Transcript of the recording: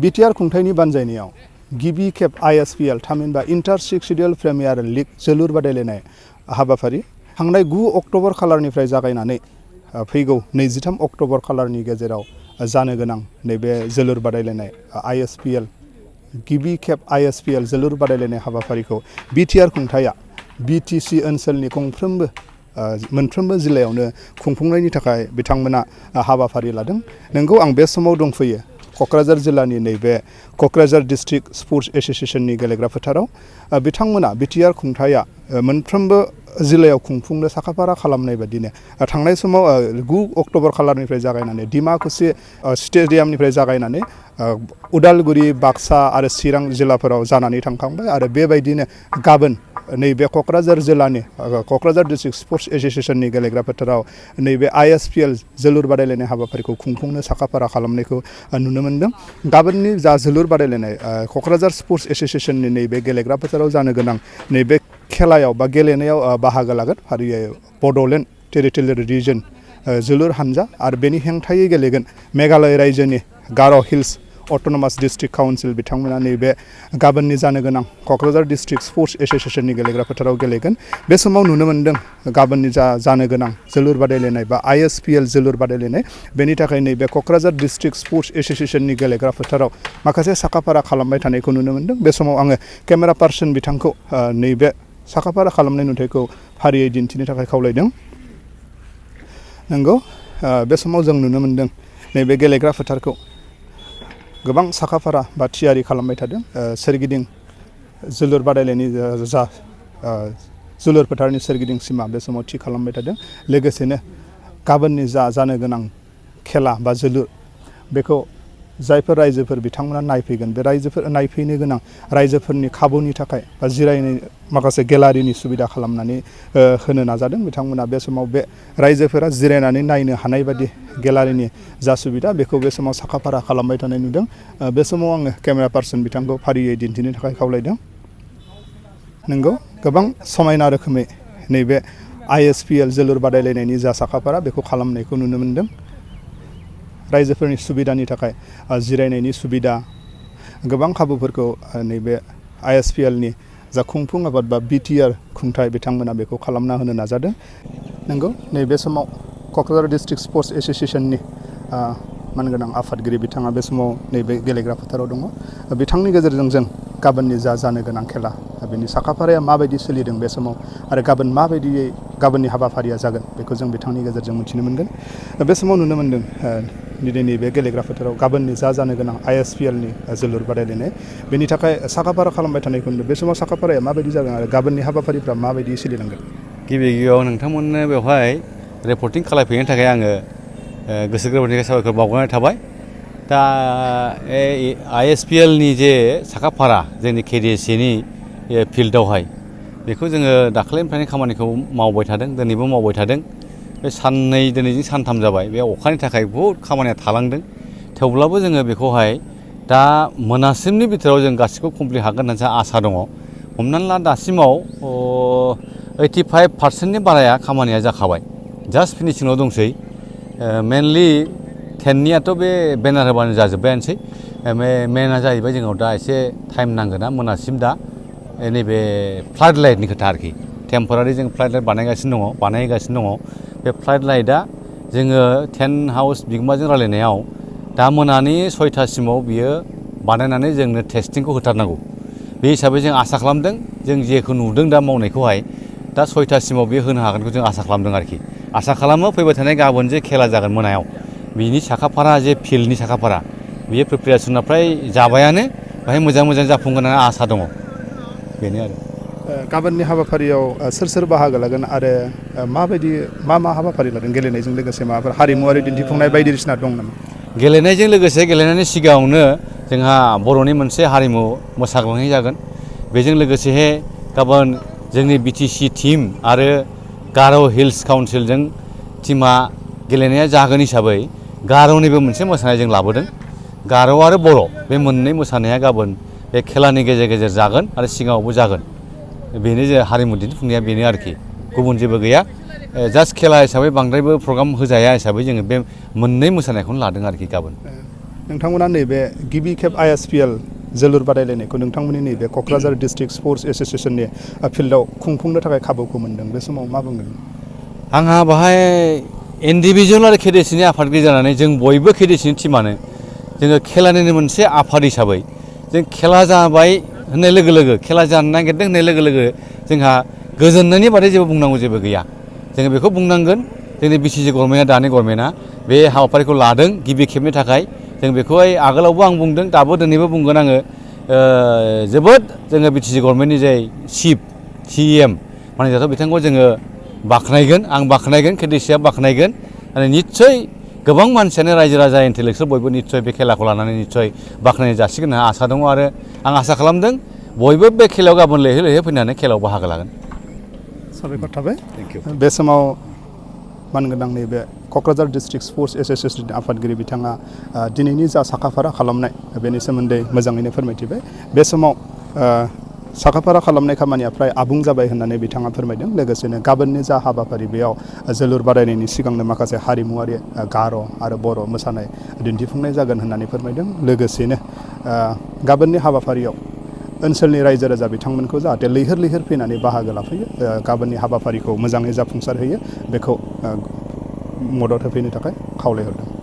BTR खुंथायनि बानजायनायाव गिबि खेब ISPL थामहिनबा इन्टार सेक्सुयेल प्रिमियार लीग जोलुर बादायलायनाय हाबाफारि थांनाय 9 अक्ट'बर खालारनिफ्राय जागायनानै फैगौ 23 अक्ट'बर खालारनि गेजेराव जानो गोनां नैबे जोलुर बादायलायनाय ISPL गिबि खेब ISPL जोलुर बादायलायनाय हाबाफारिखौ बिटिआर खुंथाया BTC ओनसोलनि मोनफ्रोमबो जिल्लायावनो खुंफुंनायनि थाखाय बिथांमोना हाबाफारि लादों। नंगौ आं बे समाव दंफैयो क'क्राझार जिल्लानि नैबे क'क्राझार डिस्ट्रिक्ट स्पर्ट्स एसोसिएशननि गेलेग्रा फोथाराव बिथांमोना बिटिआर खुंथाया मोनफ्रोमबो जिल्लायाव खुंफुंनो साखाफारा खालामनाय बायदिनो थांनाय समाव 9 अक्ट'बर खालारनिफ्राय जागायनानै डिमाकुसि स्टेडियामनिफ्राय जागायनानै उदालगुरि बाक्सा आरो चिरां जिल्लाफोराव जानानै थांखांबाय आरो बेबायदिनो गाबोन नैबे क'क्राझार जिल्लानि क'क्राझार डिस्ट्रिक्ट स्पर्ट्स एसोसिएशननि गेलेग्रा फोथाराव नैबे ISPL जोलुर बादायलायनाय हाबाफारिखौ खुंफुंनो साखाफारा खालामनायखौ नुनो मोनदों। गाबोननि जा जोलुर बादायलायनाय क'क्राझार स्पर्ट्स एसोसिएशननि नैबे गेलेग्रा फोथाराव जानो गोनां नैबे खेलायाव बा गेलेनायाव बाहागो लागोन फारियै बड'लेण्ड टेरिटरियेल रिजन जोलुर हानजा आरो बेनि हेंथायै गेलेगोन मेघालय रायजोनि गार' हिल्स अट'नमास डिस्ट्रिक्ट काउन्सिल बिथांमोना नैबे गाबोननि जानो गोनां क'क्राझार डिस्ट्रिक्ट स्पर्ट्स एसोसिएशननि गेलेग्रा फोथाराव गेलेगोन। बे समाव नुनो मोनदों गाबोननि जानो गोनां जोलुर बादायलायनाय बा ISPL जोलुर बादायलायनाय बेनि थाखाय नैबे क'क्राझार डिस्ट्रिक्ट स्पर्ट्स एसोसिएशननि गेलेग्रा फोथाराव माखासे साखाफारा खालामबाय थानायखौ नुनो मोनदों। बे समाव आङो केमेरा पार्सन बिथांखौ नैबे साखाफारा खालामनाय नुथायखौ फारियै दिन्थिनो थाखाय खावलायदों। नंगौ बे समाव जों नुनो मोनदों नैबे गेलेग्रा फोथारखौ गोबां साखाफारा बा थियारि खालामबाय थादों। सोरगिदिं जोलुर बादायलायनायनि जा जोलुर फोथारनि सोरगिदिं सिमा बे समाव थि खालामबाय थादों। लोगोसेनो गाबोननि जानो गोनां खेला बा जोलुर बेखौ जायफोर रायजोफोर बिथांमोना नायफैगोन बे नायफैनो गोनां रायजोफोरनि खाबुनि थाखाय बा जिरायनाय माखासे गेलारिनि सुबिदा खालामनानै होनो नाजादों बिथांमोना। बे समाव बे रायजोफोरा जिरायनानै नायनो हानाय बादि गेलारिनि जा सुबिदा बेखौ बे समाव साखाफारा खालामबाय थानाय नुदों। बे समाव आङो केमेरा पार्सन बिथांखौ फारियै दिन्थिनो थाखाय खावलायदों। नंगौ गोबां समायना रोखोमै नैबे ISPL जोलुर बादायलायनायनि जा साखाफारा बेखौ खालामनायखौ नुनो मोनदों। रायजोफोरनि सुबिदानि थाखाय जिरायनायनि सुबिदा गोबां खाबुफोरखौ नैबे ISPLनि जा खुंफुं आफाद बा बिटिआर खुंथाय बिथांमोना बेखौ खालामना होनो नाजादों। नंगौ नैबे समाव क'क्राझार डिस्ट्रिक्ट स्पर्ट्स एसोसिएशननि मानगोनां आफादगिरि बिथाङा बे समाव नैबे गेलेग्रा फोथाराव दङ। बिथांनि गेजेरजों जों गाबोननि जानो गोनां खेला बेनि साखाफाराया माबायदि सोलिदों बे समाव आरो गाबोन माबायदियै गाबोननि हाबाफारिया जागोन बेखौ जों बिथांनि गेजेरजों मिथिनो मोनगोन। बे समाव नुनो मोनदों दिनैनि बे गेलेग्रा फोथाराव गाबोननि जानो गोनां ISPLनि जोलुर बादायलायनाय बेनि थाखाय साखाफारा खालामबाय थानायखौ नुदों। बे समाव साखाफाराया माबायदि जागोन आरो गाबोननि हाबाफारिफ्रा माबायदि सोलिलांगोन? गिबियाव नोंथांमोननो बेवहाय रिपर्टिं खालामफैनो थाखाय आङो गोसो गोरबोनिफ्राय साबायखर बावहरनाय थाबाय। दा ISPLनि जे साखाफारा जोंनि KDSCनि फिल्डआवहाय बेखौ जोङो दाखालिनिफ्रायनो खामानिखौ मावबाय थादों, दिनैबो मावबाय थादों। बे दिनैजों सानथाम जाबाय। बे अखानि थाखाय बहुद खामानिया थालांदों। थेवब्लाबो जोङो बेखौहाय दा मोनासिमनि बिथोराव जों गासिखौबो कमप्लिट हागोन होननानै आसा दङ। हमनानै ला दासिमाव 85% बाराया खामानिया जाखाबाय, जास्ट फिनिशिंआव दंसै। मेनलि 10नियाथ' बे बेनार होबानो जाजोब्बायानोसै। मेनआ जाहैबाय जोंनाव दा एसे टाइम नांगोन ना मोनासिम दा नैबे फ्लाड लाइटनि खोथा आरोखि। टेम्परारि जों फ्लाड लाइट बानायगासिनो दङ। बे फ्लाड लाइटआ जोङो टेन्ट हाउस बिगोमाजों रायलायनायाव दा मोनानि 6टासिमाव बियो बानायनानै जोंनो टेस्टिंखौ होथारनांगौ। बे हिसाबै जों आसा खालामदों जों जेखौ नुदों दा मावनायखौहाय दा 6टासिमाव बियो होनो हागोनखौ जों आसा खालामदों आरोखि। आसा खालामो फैबाय थानाय गाबोन जे खेला जागोन मोनायाव बिनि साखाफारा जे फिल्डनि साखाफारा बियो प्रिपेरेसना फ्राय जाबायानो, बेहाय मोजां जाफुंगोन होननानै आसा दङ। बेनो आरो गाबोननि हाबाफारियाव सोर बाहागो लागोन आरो मा हाबाफारि लादों? गेलेनायजों लोगोसे माबाफोर हारिमुवारि दिन्थिफुंनाय बायदिसिना दं नामा? गेलेनायजों लोगोसे गेलेनायनि सिगाङावनो जोंहा बर'नि मोनसे हारिमु मोसाग्लांनाय जागोन। बेजों लोगोसे गाबोन जोंनि BTC टीम आरो गार' हिल्स काउन्सिलजों टीमा गेलेनाया जागोन हिसाबै गार'निबो मोनसे मोसानाय जों लाबोदों। गार' आरो बर' बे मोननै मोसानाया गाबोन बे खेलानि गेजेर जागोन आरो सिगाङावबो जागोन। बेनो जे हारिमु दिन्थिफुंनाया बेनो आरोखि, गुबुन जेबो गैया। जास्ट खेला हिसाबै बांद्रायबो प्रग्राम होजाया हिसाबै जोङो बे मोननै मोसानायखौनो लादों आरोखि गाबोन। नोंथांमोना नैबे गिबि खेब ISPL जोलुर बादायलायनायखौ नोंथांमोननि नैबे क'क्राझार डिस्ट्रिक्ट स्पर्ट्स एस'सिएशननि फिल्डआव खुंफुंनो थाखाय खाबुखौ मोनदों बे समाव मा बुंगोन? आंहा बाहाय इन्डिभिजुवेल आरो केडेसिनि आफादगिरि जानानै जों बयबो केडेसिनि टिमानो जोङो खेलानिनो मोनसे आफाद हिसाबै जों खेला जाबाय होननाय लोगो लोगो खेला जानो नागिरदों होननाय लोगो लोगो जोंहा गोजोननायनि बादै जेबो बुंनांगौ जेबो गैया। जोङो बेखौ बुंनांगोन जोंनि बिटिसि गभर्नमेन्टआ दानि गभर्नमेन्टआ बे हाबाफारिखौ लादों गिबि खेबनि थाखाय जों बेखौहाय आगोलावबो आं बुंदों दाबो दिनैबो बुंगोन आङो जोबोद जोङो बिटिसि गभर्नमेन्टनि जाय चिफ CEM माने बिथांखौ जोङो बाख्नायगोन आं बाख्नायगोन केडिसिआ बाख्नायगोन आरो निस्सय गोबां मानसियानो रायजो राजा इन्टेलेक्सुवेल बयबो निस्सय बे खेलाखौ लानानै निस्सय बाख्नायनाय जासिगोन होनना आसा दङ आरो आं आसा खालामदों बयबो बे खेलायाव गाबोन लैहोर लैहोर फैनानै खेलायाव बाहागो लागोन। साबायखर थाबाय। Thank you. बे समाव मानगोनां नैबे क'क्राझार डिस्ट्रिक्ट स्पर्ट्स एस'सिएशननि आफादगिरि बिथाङा दिनैनि जा साखाफारा खालामनाय बेनि सोमोन्दै मोजाङैनो फोरमायथिबाय। बे समाव साखाफारा खालामनाय खामानिया फ्राय आबुं जाबाय होननानै बिथाङा फोरमायदों। लोगोसेनो गाबोननि जा हाबाफारि बेयाव जोलुर बादायनायनि सिगांनो माखासे हारिमुवारि गार' आरो बर' मोसानाय दिन्थिफुंनाय जागोन होननानै फोरमायदों। लोगोसेनो गाबोननि हाबाफारियाव ओनसोलनि रायजो राजा बिथांमोनखौ जाहाथे लैहोर लैहोर फैनानै बाहागो लाफैयो गाबोननि हाबाफारिखौ मोजाङै जाफुंसार होयो बेखौ मदद होफैनो थाखाय खावलायहरदों।